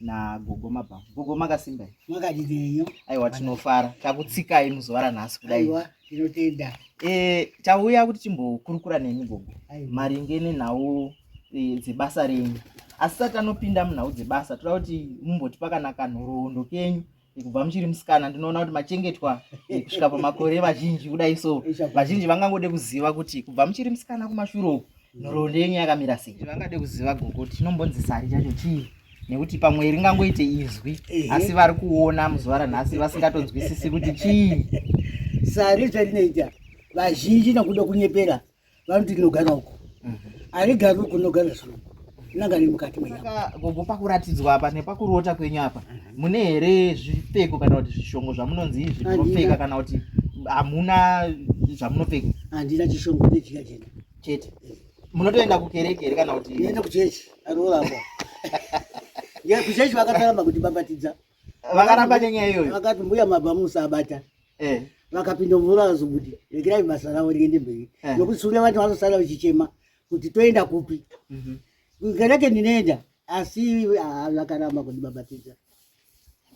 Nagogo Mabhamu. Gogo makasimba here? Makadini henyu? Aiwa tinofara. Takutsikai muzuva ranhasi kudai. Aiwa tinotenda. Eh, tauya kuti timbokurukura nemi gogo maringe nenhau e, dzebasa renyu. Asi tisati tanopinda munhau dzebasa, toda kuti mumbotipa kana kanhoroondo kenyu e, kubva muchiri musikana. Ndinoona kuti machengetwa e, kusvika pamakore mazhinji kudai so vazhinji vangangode kuziva kuti kubva muchiri musikana kumashure uku nhoroondo yenyu yakamira sei. Vangade kuziva gogo kuti chinombonzi sari chacho chii nekuti pamwe ringangoite izwi asi vari kuona muzuva ranhasi vasingatonzwisisi kuti chii sari zvarinoita. Vazhinji nokuda kunyepera vanoti rinogara uko, harigari uko, rinogara zuro rinanga riri mukati mwenyama. Gogo, pakuratidzwa apa nepakurota kwenyu apa mune here zvipfeko kana kuti zvishongo zvamunonzi izvi munopfeka kana kuti hamuna zvamunopfeka? Handina chishongo, ndejira jena chete. Munotoenda kukereke here kana kuti? Ndinoenda kuchechi anoramba kuchechi, vakataramba kuti babatidza. Vakaramba nenyaya iyoyo? Vakati mbuya mabva musabata. Vakapinda mvura vazobudi, rekerai basa ravo riende mberi, nokuti sure vanhu vanosara vachichema kuti toenda kupi. Kukereke ndinoenda, asi vakaramba kundibabatidza.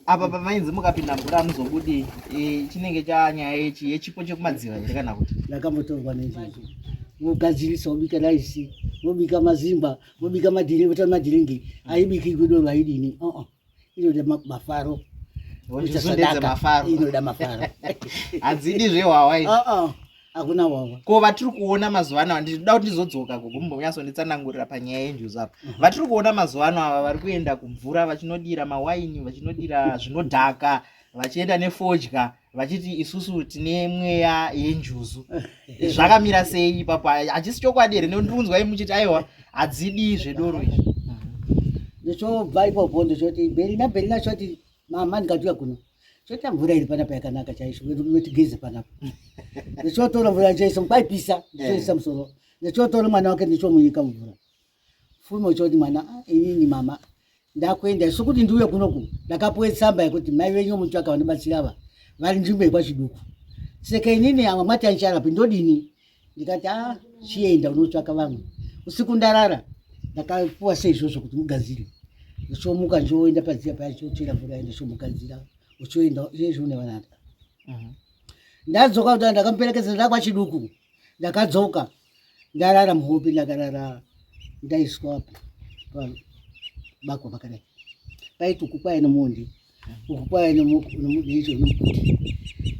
Apa pamainzi mukapinda mvura hamuzobudi, chinenge chanyaya yechipo chekumadziva here kana kuti? Ndakambotorwa nenjuzu, vogadzirisa, vobika raisi, vobika mazimba, vobika madhiringi, vota madhiringi. Haibiki kudoro, haidini, uh-uh. Inoda mafaro. Kuita sadaka. Inoda mafaro. Hadzidi zvehwawa izvi. Uh-uh. Hakuna hwawa. Ko vatiri kuona mazuva ano, ndinoda kuti ndizodzoka gogo mumbonyatsonditsanangurira panyaya yenjuzu apa. Vatiri kuona mazuva ano ava vari kuenda kumvura vachinodira mawaini, vachinodira zvinodhaka, vachienda nefodya, vachiti isusu tine mweya yenjuzu, zvakamira sei ipapo? Hachisi chokwadi here? Nekuti ndikunzwai muchiti aiwa hadzidi zvedoro izvi. Ndichobva ipopo ndichoti Berina, Berina, choti mama, ndikatiuya kuno, chota mvura iri panapa yakanaka chaizvo, wetigeze panapa. Ndichotora mvura ndichoisa, kwaipisa, ndichoisa musoro, ndichotora mwana wake ndichomunyika mvura. Fumo choti mwana, "Ah, inini mama ndakuenda sokuti ndiuye kunoku, ndakapuwe tsamba yekuti mai venyu mutsvaka vanobatsira ava vari nzvimbo yekwaChiduku, saka inini ava mwati andicharapi, ndodini?" Ndikati, "A, chienda unotsvaka vamwe." Usiku ndarara ndakapuwa seizvozvo kuti mugadzire. Ndichomuka, ndichoenda padziya paya, ndichochera mvura, ndichomugadzira, uchoenda izvezvi une vanata. Ndadzoka kuti ndakamuperekedza ndakwaChiduku, ndakadzoka ndarara muhope, ndakarara ndaiswa pabakwa pakadai, paiti uku kwaive nemuonde, uku kwaive nemudicho nomukuti,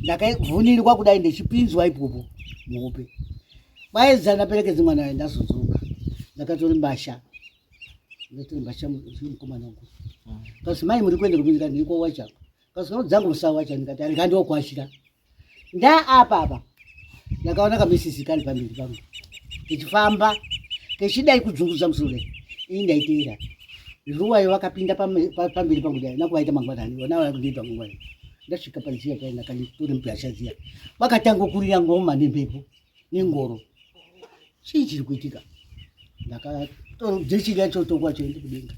ndakavhunirwa kudai ndichipinzwa ipopo muhope. Kwaedza ndaperekedza mwana waye, ndazodzoka ndakatora mbasha, ndatora mbasha mukomana wangu. Kasi mai muri kuenda kupindika? Ndiri kwawacha. Kasi dzangu musawacha. Ndikati andingandokwashira ndaapa apa. Ndakaona kamisisi kari pamberi pangu kechifamba kechidai kudzungudza musoro, ini ndaiteera. Ruwayo vakapinda pamberi pangu dai nakuvaita mangwanani, vona vaya kundiita mangwanani. Ndasvika paziya paya, ndakatore mupyasha dziya, vakatanga kurira ngoma nemhepo nengoro. Chii chiri kuitika? Ndakajechi chotokwa choende kudenga,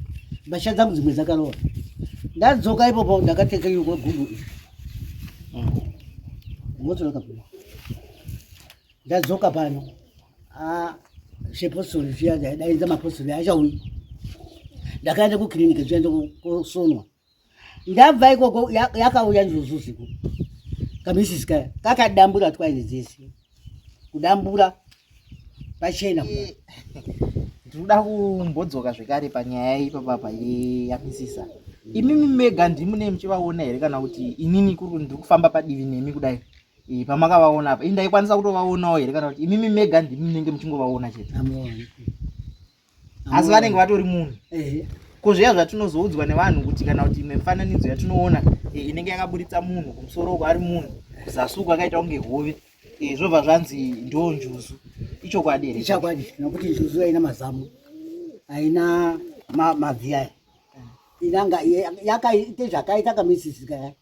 mbatya dzangu dzimwe dzakarova. Ndadzoka ipopo ndakatekenyukwa gumbo iri, moto rakapinda. Ndadzoka pano, chepostori chiya, ndaidaidza mapostori achauyi. Ndakaenda kukiriniki, chienda kosonwa. Ndabva ikoko yakauya njuzu usiku, kamisisi kaya kakadambura twaini dzese, kudambura pachena. Ndinoda kumbodzoka zvekare panyaya ipapapa yamisisa. Imimi mega ndimune muchivaona here kana kuti inini kuri ndiri kufamba padivi nemi kudai, pamakavaona apa ini ndaikwanisa kutovaonawo here kana kuti imimi mega ndimi munenge muchingovaona chete? Amuoni. Asi vanenge vatori munhu? Ehe. Ko zviya zvatinozoudzwa nevanhu kuti kana kuti imwe mifananidzo yatinoona, inenge yakaburitsa munhu kumusoro uko ari munhu, kuzasi uko akaita kunge hove, zvobva zvanzi ndo njuzu, ichokwadi here? Ichokwadi, nokuti njuzu haina mazamu, haina mabvi aya. Inanga yakaite zvakaita kamisisi kaya,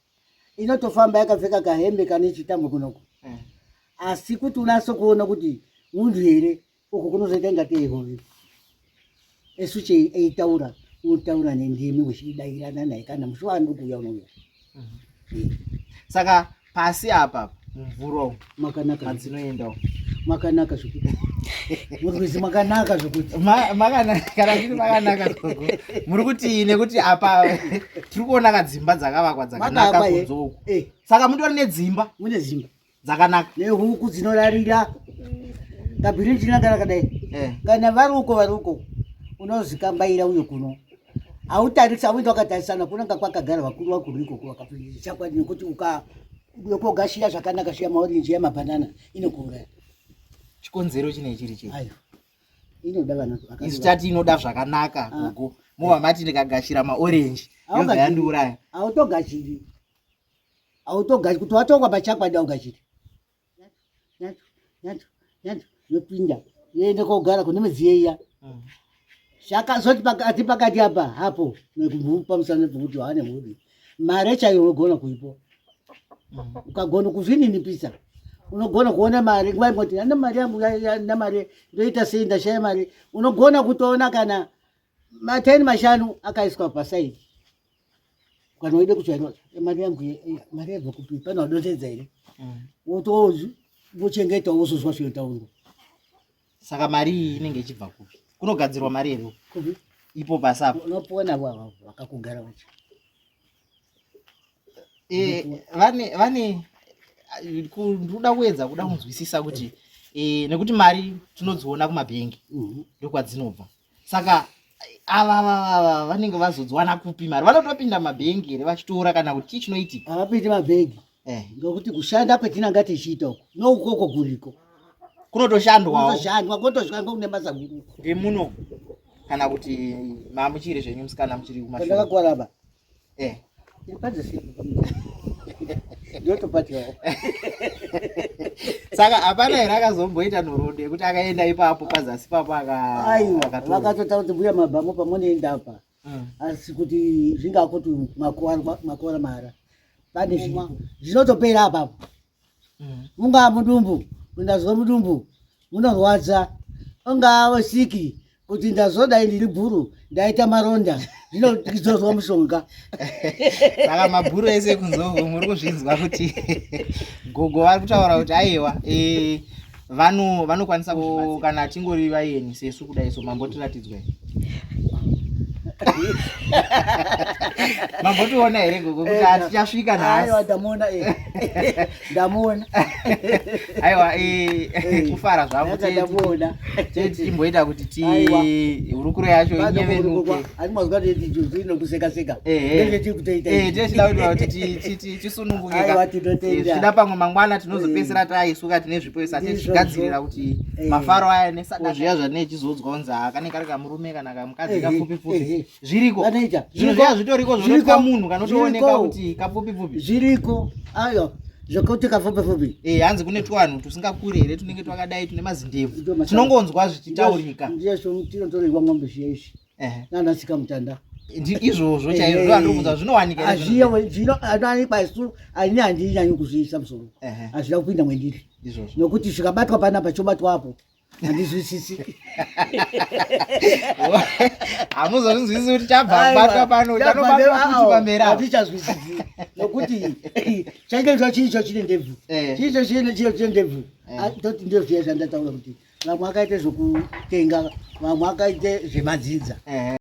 inotofamba yakapfeka kahembe kane chitambo kunoko, asi kuti unase kuona kuti munhu here, uku kunozoita ingatei hove. Esu che eitaura, unotaura nendimi muchidairana naye, kana musi waanoda kuuya unouya. Saka pasi apa mumvura umu makanaka madzinoenda umu? Makanaka zvekuti. Murwizi makanaka zvekuti. Makanaka kana chiri makanaka gogo. Muri kuti nekuti apa tiri kuona kadzimba dzakavakwa dzakanaka kunze uku. Eh. Saka mutori nedzimba? Mune dzimba. Dzakanaka. Nehuku dzinorarira. Kabhirinji rinanga rakadai. Eh. Kana vari uko vari uko unozikambaira uyo kuno. Hautarisi hauindi wakatarisana kunanga kwakagara vakuru vakuru ikoko vakafundisa chakwadi nekuti uka yokogashira zvakanaka sviya maorenji yamabhanana inokuuraya. Chikonzero chinei chiri chei? Ayo. Inoda vana. Isu tati inoda zvakanaka ah. gogo. Mova mati ndikagashira maorenji yobva yandiuraya. Hautogashiri. Hautogashiri kuti watongwa pachakwadi haugashiri. Nyacho, nyacho, nyacho yopinda yoenda kogara kune midziyo iya. Mm. Zvakazoti pakati pakati apa hapo pamusana pekuti wane mhuri. Mare chaiyo unogona kuipo. Mm. Ukagona kuzvininipisa unogona kuona mari nguva imwe kuti ana mari yangu na mari ndoita sei ndashaya mari unogona kutoona kana mateni mashanu akaiswa pasaidi kana waida kutsvairwa mari yangu mari yabva kupi pane wadonhedza here mm. wotochengeta wozozwa zvinotaurwa saka mari iyi inenge ichibva kupi kunogadzirwa mari here kupi ipo pasi apo unopuwa navo ava vakakugara vacho eh, vane vane ndikuda kuedza kuda kunzwisisa kuti eh, nekuti mari tinodziona kumabhengi mhm. ndokwadzinobva saka ava ava vanenge vazodziwana kupi mari vanotopinda mabhengi here vachitora kana kuti chii chinoitika havapindi mabhengi eh. Ngokuti kushanda kwetinanga tichiita uku noukoko kuriko kunotoshandwawo kunotoshandwa kunotoshandwa kune basa guru ndemuno kana kuti mamuchiri zvenyu musikana muchiri kumashure ndakakwaraba eh ndotopatyawo saka hapana here akazomboita nhoroondo yekuti akaenda ipapo pazasi papo aiwa vakatotaura kuti mbuya mabhamo pamunoenda apa mm. asi kuti zvingaa kuti makora mahara pane zvino zvinotopera apapo mm. mungaa mudumbu ndazwa mudumbu munorwadza ungaa siki kuti ndazodai ndiri bhuru ndaita maronda zvinozozwa mushonga saka mabhuru ese kunzoko muri kuzvinzwa kuti gogo vari kutaura kuti aiwa eh, vano vanokwanisa kana tingori vayeni sesu kudai so mambotiratidzwa mambotiona here gogo kuti eh, hatichasvika nhasi ndamuona eh. ndamuona aiwa eh, kufara zvavo ndamuona tichimboita kuti ti hurukuro yacho inyevenuke kuseka seka tichida kuti tisununguke zvichida pamwe mangwana tinozopedzisira taisuka tine zvipo isati tichigadzirira kuti mafaro aya nesaka zviya zvanei chizodzwa kunzi akanenge kari kamurume kana kamukadzi kapfupi pfupi zviriko zvinhu zviya zvitoriko zvinotka munhu kanotooneka kuti kapfupi pfupi zviriko ayo zvekuti kapfupi pfupi eh hanzi kune twanhu tusingakuri here tunenge twakadai tune mazindebvu tinongonzwa zvichitaurika ndiyo tinotorerwa ng'ombe zviya izvi nana tsika mutanda izvozvo chaizvo ndo andiri zvinowanika azviyo zvino anowanikwa isu ani handinyanyi kuzviisa musoro hazvina kupinda mwendiri nokuti zvikabatwa panapa chobatwa apo handizwisisi hamuzozvinzwisisi kuti chabva kubatwa pano chanobatwa futi pamberi apo handichazwisisi nokuti chainge chiicho chine ndebvu eh. chiicho chine chine ndebvu eh. ah, toti ndizvo zviya zvandataura kuti vamwe akaite zvekutenga vamwe akaite zvemadzinza.